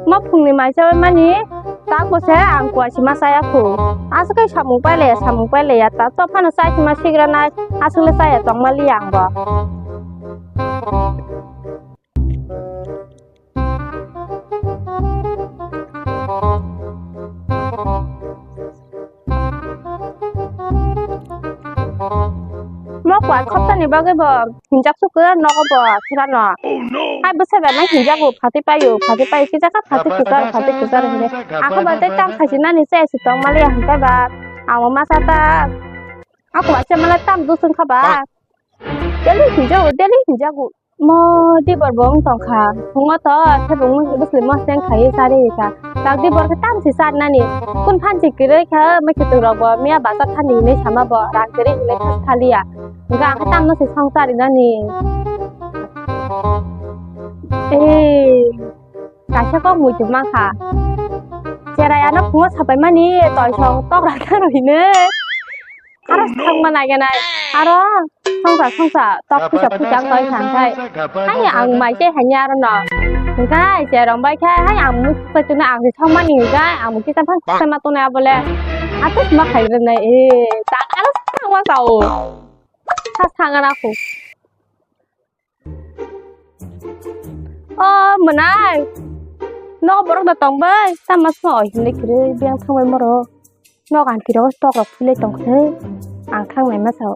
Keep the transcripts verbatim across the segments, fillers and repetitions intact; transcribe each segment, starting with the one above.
Mo phungni mai chawi mani, tak bo se ang kuaisima chaya khu. Aswk khe samung pailaiya, samung pailaiya, ta to phano chaisima sigranai, aswk le chaya tongma liya ang bo. Mo kuai khoptani bagwi bo hinjak sukha nogo bo phirano. Hai bwsai bai ma hinjago, phatwi paio, phatwi paio, kisa kha phatwi kwcharo, phatwi kwcharo hinwi. Ako ba tei tam khaisi nani se se tong mali hwnkhe ba. Amo masa ta. Ako ba se mala tam dusung kha ba. Daily hinjago, daily hinjago. Mo dibor bo wng tong kha. Phungo to thebung bwsli moseng khaiwi chari kha. Tak dibor khe tam se char nani. Kun phan se kwrwi kha, mui kwtwk rok bo miya bazar thani hinwi sama bo rang kwrwi hinwi thas thaliya. Hwnkhe ang khe tamno se song chari nani. Ei, kaisa kok muitu mankha. Cherai ano phungo sapai mani toisong tok rakha rwini. Aro thangma naiganai. Aro songsa songsa tok puisa puisa ang toi thangkhai. Hai ang mai tei hanya aro no. Hwnkhe cherong bai khe hai ang muitu paituna ang se thangmani hwnkhe ang muitu tei phang tei ma tongnai abole. Atus ma khai rwnai. E, tak aro thangma sao. Sa sangana khu. O mwnai, no borok da tong bai, tama sima oi hinwi kwrwi biyang thang bai moro. Nok ang kiro tok rok philai tong khe, ang thang nai ma sao.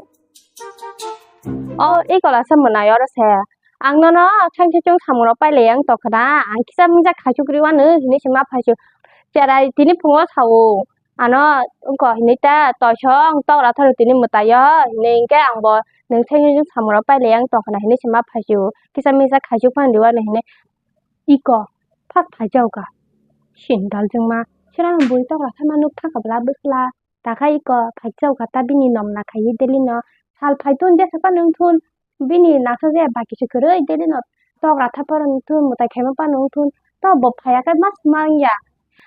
O ikola sa mwnai oro se, ang nono thang se chung samung rok pai lai yang tong khna, ang kisa misa khaichuk ri wano hinwi se ma phaisu. Cherai tini phungo sao. Ano wngkha hinwi ta toisong tok ratharo tini mwtaio hinwi hwnkhe ang bo nwng thengwi samung rok pailai ang tongkhna hinwi se ma phaisu kisa misa khaisu phano diwani hinwi iko phak phaijaukha sindal jwngma sirano bui tok rathama nuk thangkha bwla bwsla takha iko phaijaukha ta bini nom na khaiwi daily no sal phai tun jesa phano wngthun. Bini nasa je ba kisi kwrwi daily no tok ratha phano wngthun mwtai khaima phano wngthun to bo phaiya khe mas ma wngya.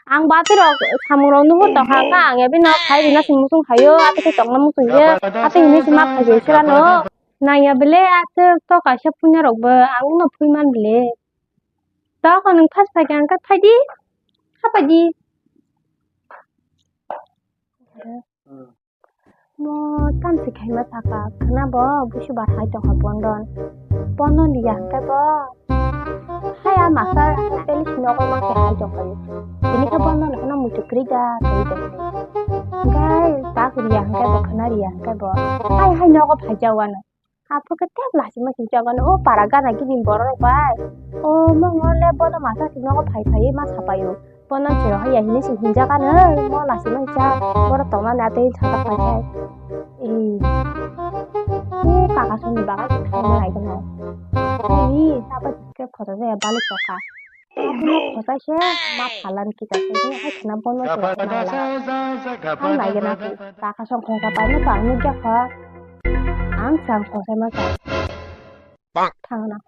Ang bo atwi rok samung rok nuhur tongkha kha ang bini phai rwna se muchung khaio atwi khe tongna muchung ya atwi hinwi se ma phai sirano nangya bele atwi to kaisa puina rok bo ang no phui man bele. To kho nwng first phai khe ang khe phai di kha phai di. Mo tamsi khaima saka khwna bo busu bar hai tongkha Bondon. Bondon riya hwnkhe bo hai a masa telis nogo ma khe hai tongkha. Tini khe Bondon khwna muitu kwrwi da kwrwi da. Gai tak riya hwnkhe bo khwna riya hwnkhe bo hai hai nogo phaijak wano. Aphuru khe tep lachima se jagano o para gana gini borok rok bai. O mwngo le bono masa se nogo phai phaiwi ma sapaio. Bono chero haya hinwi se hinjak ano mo lachima hwncha borok tongmani atwi sajak pai khe. Ee. O kaka songni bagwi se khaina nai gwnai. Ee, abo khe khoto jaya baluk tokha. Khotai se ma phalan kisa se hai khwna bono se nai la. Ang nai gana kaka song khwna sa pai no to ang nukya kha. Ang chang khosai ma chang. Thangna.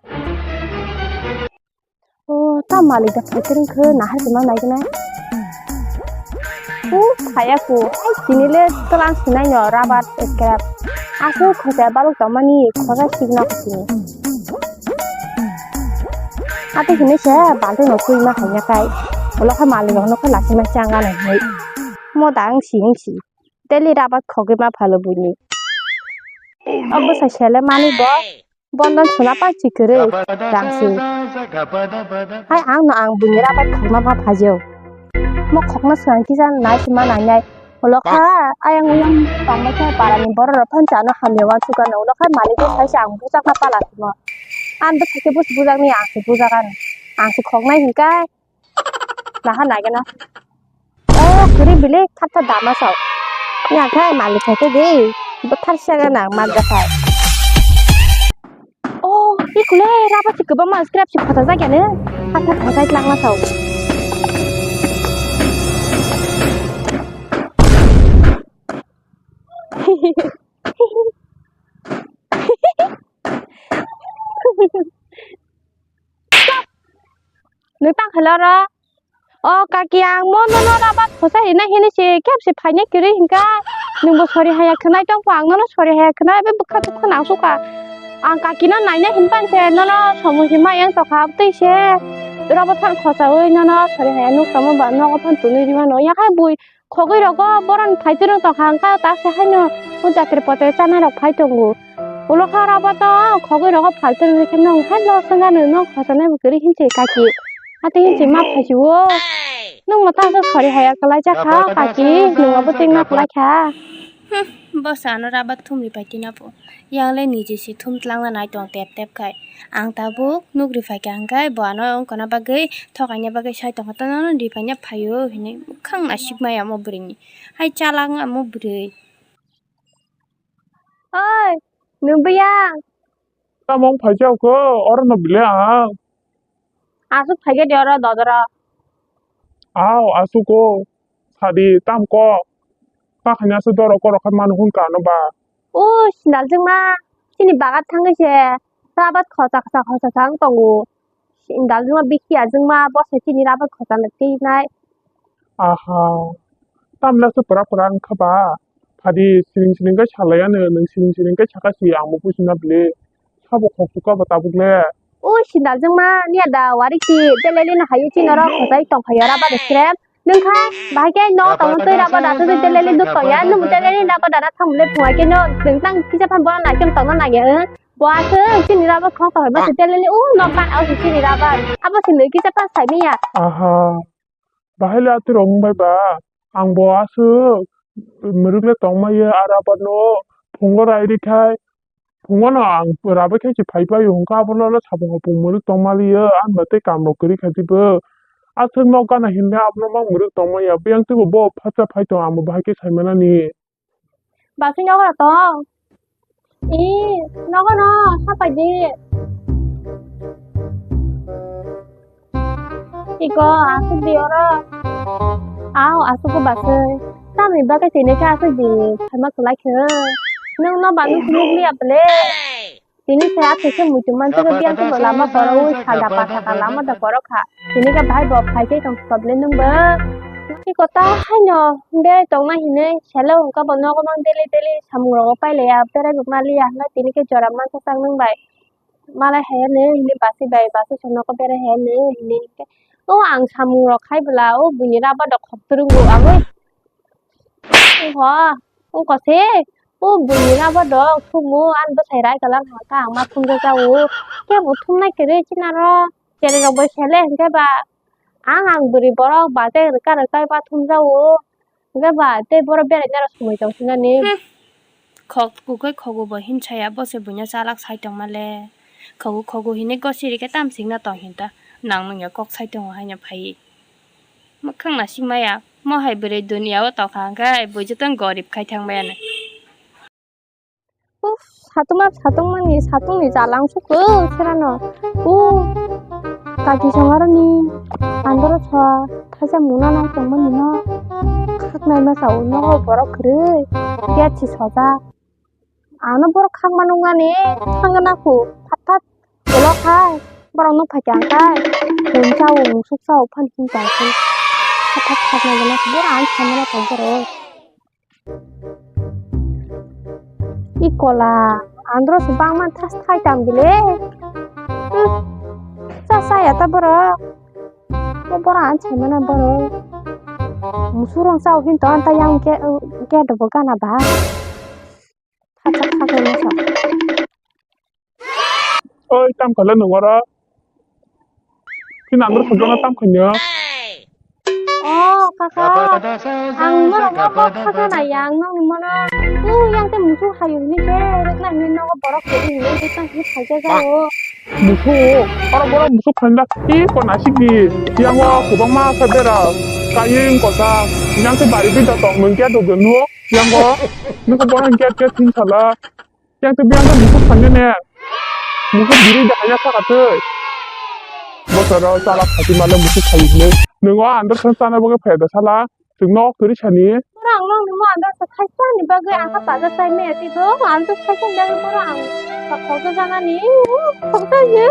O ta malik da phai kwrwng khe nahar se ma nai gwnai. O phaya ku. Ai tini le twlang sinai no rubber scrap. Aswk khosai baluk tongmani khosai sikna kho tini. Ate hinwi se balti no twi ma hai ya kai. Ulo kha malik rok no kha lachima chang gana hinwi. Mo da wng si wng si. Daily rubber khogwi ma phalo buini. O bwsai sele mani bo. Bondon suna pai si kwrwi rang si. Hai ang no ang buini rubber khogma ma phajio. Mo khogna swkang kisa nai si ma nai nai. Ulo kha ayang uyang tongma khe para ni borok rok phan chano hamya wansuk gana. Ulo kha malik bo sai se ang buchak na pala simo. Ang bwsai khe bus bujak ni ang se bujak ano. Ang se khognai hinkai. Naha nai gana. Oh, kuri bile thap thap dama sao. Ya khai malik khai ke de. Bo thar sa gana man ga khai. Oh, ikule rubber si kwbangma scrap si khota jagya ne. Thap thap khotai tlangma sao. Nung tang khaila oro. O kaki, ang mo nono rubber khosa rina hini se kep se phaina kwrwi hinka. Nung bo sori haya khwnai tong pha, ang nono sori haya khwnai bai bwkha twi khwnang suka. Ang kaki no naina hinpan se nono somoi se ma yang tokha abtwi se. Rabo phan khosaui nono sari hai nuk tamo ba nogo phan tunui rima no. Yakhai bui khogoi rogo boron phai tirung tongkha, hwnkha ta se haino o jatri pote chanai rok phai tongo. Ulo kha rabo to khogoi rogo phal tirung khe nong hai lo sengano nong khosanai bo kwrwi hinse kaki. Ate hinse ma phai si o. Nung mo ta se sari hai kalai cha kha kaki, nung abo ting na kalai kha. Hmm, bosa ano rabat thumri pai tina po. Yang le niji si thum tlangna nai tong tep tep khai. Ang tabuk nukri phai kha hwnkhe bo ano wngkana bagwi thokaina bagwi sai tongkha, tono no ri phaina phaio hinwi mukhang naisik maya omo bwrwini. Hai chalak wng omo bwrwi. Oi, nwng biyang? Tamo wng phaijak kho, oro no bile ang. Aswk phaikhe de oro dodoro. Aw, aswk o. Sadi, tam kok. Ta khaina aswk dorok korok khe mano hwn kha ano ba. O, sindal jwngma. Chini bagat thangwi se. Rabat khosa khosa khosa thang tongo. Sindal jwngma bikhi ajwngma, bo se chini rabat khosa le twi nai. Aha. Tamle se pura pura wngkha ba. Phadi siring siring khe salai ano, nwng siring siring khe saka si ang bo buji na bwle. Sabo khok sukha ba tabuk le. O sindal jwngma niya da wari si telele no hayo chini oro khosai tong phaio rabat srem. Nwng kha bahai khe no tongno twi rabat da twi telele duk tong ya, nwng telele rabat da thang le phunga khe no nwng tang kisa phan bono nai khe tongno nai ya. Bo aswk chini rabat khok tong ba se telele u no ban au si chini rabat. Abo si nwng kisa phan sai miya. Aha. Bahai le atirok wng bai ba, ang bo aswk mwrwk le tongma ya, a rabat no phungo rai rikha, phungo no ang rabai khe se phai pai o, hwnkhe abo no sabung hapung mwrwk tongma li ya, ani ba tei kam rok kwrwi kha tei bo aswk nok gana hinle abo no mang mwrwk tongma ya, biyang tei bo bo phatsa phai tong, ang bo bahai khe sai manani. Basui nogo tong. I, nogo no, sapai di. Iko, asuk di oro. Aw, asuk ko basui. Tamni bagwi tini khe asuk di. Phaima kwlai khe. Nwng no ba nwng phunuk liya bwle. Tini se athaisa muitu manjak biyang tei bo lama borok ui sa da pa saka lama da borok kha. Tini khe bahai bo phai tei tong kha bwle nwng bo. Tei kota haino berai tongna hinwi selo hwnkha bo nogo mang daily daily samung rogo pailaiya berai bo maliya hwnkhe tini khe jora mansa chang nwng bai. Malai haiya nw hinwi basi bai basi se nogo berai haiya nw hinwi hinkhe o ang samung rok khai bwla o buini raba dok khok twrwngbo agwi. Wngkha, wngkha se. O buini raba dok thumu, ani bwsai rai kwlwng hwnkha ang ma thumjak jago. Kebo thumnai kwrwi chini aro. Cherwi rok bai sele hwnkhe ba. Ang, ang bwrwi borok ba tei rwkha rwkha ba thumjago. Hwnkhe ba tei borok beraina rok swmai tong sinani. Hmm. Khok kukwui khogo bo hinsaya, bo se buino chalak sai tongma le. Khogo khogo hinwi gosiri khe tam sikna tong hinta. Nang nungya kok sai tongo haino phaiwi. Mwkhang naisik maya, mo hai bwrwi duniya o tongkha hwnkhe bui jotono gorib khai thang maya nai. Uff, satungma satungmani satungni jalang sukho serano. Uff, kaki songaroni andoro sa thaisa muna nang tongmani no khaknai masa o nogo borok kwrwi gate si sojak. Ano borok khakma nungmani thangna khu phat phat. Ulo khai, borok no phaikha khai, hum chao, musuk chao, phan hum chao khai. Khathak khathak nai gana, borok ang sanmano tong borok. I kola, andro se bangma thas thai tam bile. Hmm, cha cha ya ta borok. Bo borok ang sanmano borok. Musuk rong chao hin to anta yang ke, ke dobo gana ba. Thachak thachak no sa. Oi, tam khala nung oro. Kini ang rwkha jana tam khaino. Oh, kaka. Ang norok no kok kha jana yang nong ni mono. Tu yang te musu hayu ni ke rwkna ni nogo borok ke ni ni rwkna ni phai ja jao. Musu, oro borok musu khaina. I ko nasik di. Yang o kubang ma sa bera. Kaying ko sa. Yang te bari bi da tong nung kya do genu. Yang o. Ni ko borok kya kya tin sala. Yang tei biyang tei musuk sanya ne. Musuk biri de hanya saka tei. Bosoro chala phati male musuk khayi hinwi. Nwngo andar san chana bagwi phai da sala. Chwngno kwrwi sani. Borok ang nokni mo andar sa thaisa ni bagwi ang kha paja chai maya tei bo ang tei thaisa ni bagwi borok ang khoksa janani. Khoksa ye.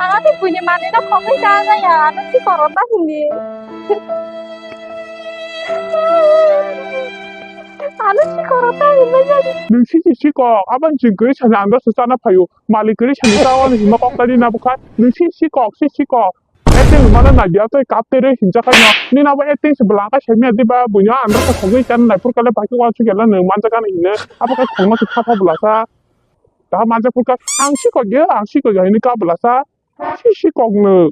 Ang tei buini manwi no khokwi cha jaya. Ano si korona hindi. Ano sikoro ta hinwi jani. Nwng sisi sikok, aboni chwng kwrwi sani ang dosa chana phaio. Malik kwrwi sani ta wani hima kok tani na bwkha. Nwng sisi sikok, sisi sikok. Ek Mana nadia tei kap tei re hinja kai no. Nini abo acting se bwla kai se mia diba buino andro ka khogwi chan nai pur kale bai ko wachu kela nung manja kan hine. Abo ka khogma se khata bwla sa. Ta manja pur ka ang si ko ge ang si ko ge hini ka bwla sa. Si si kok no.